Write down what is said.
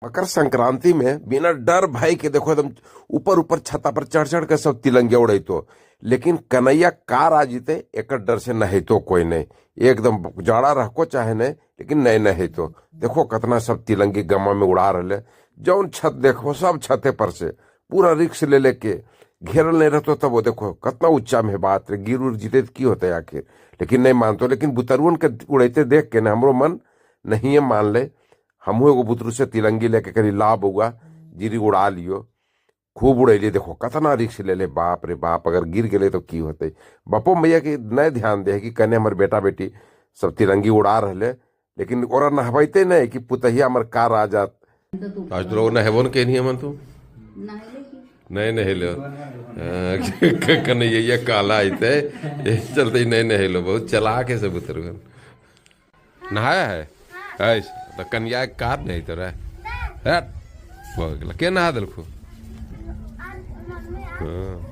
मकर संक्रांति में बिना डर भय के देखो एकदम ऊपर ऊपर छत्ता पर चढ़ चढ़ के सब तिलंगिया उड़ैतो, लेकिन कन्हैया कार आ जीते एक डर से नहेतो कोई नहीं, एकदम जाड़ा रहको चाहे नहीं, लेकिन नहीं नहेतो। देखो कितना सब तिलंगी गमा में उड़ा रहे, जौन छत देखो सब छते पर से पूरा रिक्स ले लेके घेरल नहीं रहतो तब वो देखो कितना ऊंचा में बात रे, गिर उर जीते की होते आखिर, लेकिन नहीं मानतो। लेकिन बुतरुअन के उड़ैते देख के ना हमरो मन नहीं है मान ले, हमहू एगो बुतरू से तिलंगी लेके करी ला बउआ जीरी उड़ा लियो, खूब उड़ैलिए। देखो कितना रिक्स ले ले, बाप रे बाप, अगर गिर गए तो की होते। बपो मैया के नहीं ध्यान दे कि कने हमर बेटा बेटी सब तिरंगी उड़ा रहे, लेकिन ओरा नहबैते नहीं कि पुतहिया हमर कार आ जात। आज तो लोग नहेबो न केनी हमन तू नहीं नहेलो कन्हैया काला आते चलते नहीं नहेलो, बहुत चलाक है सब उतर। नहाया है ऐस तो कन्या के कार नहीं तो रहे के नहा दिलखो। हाँ।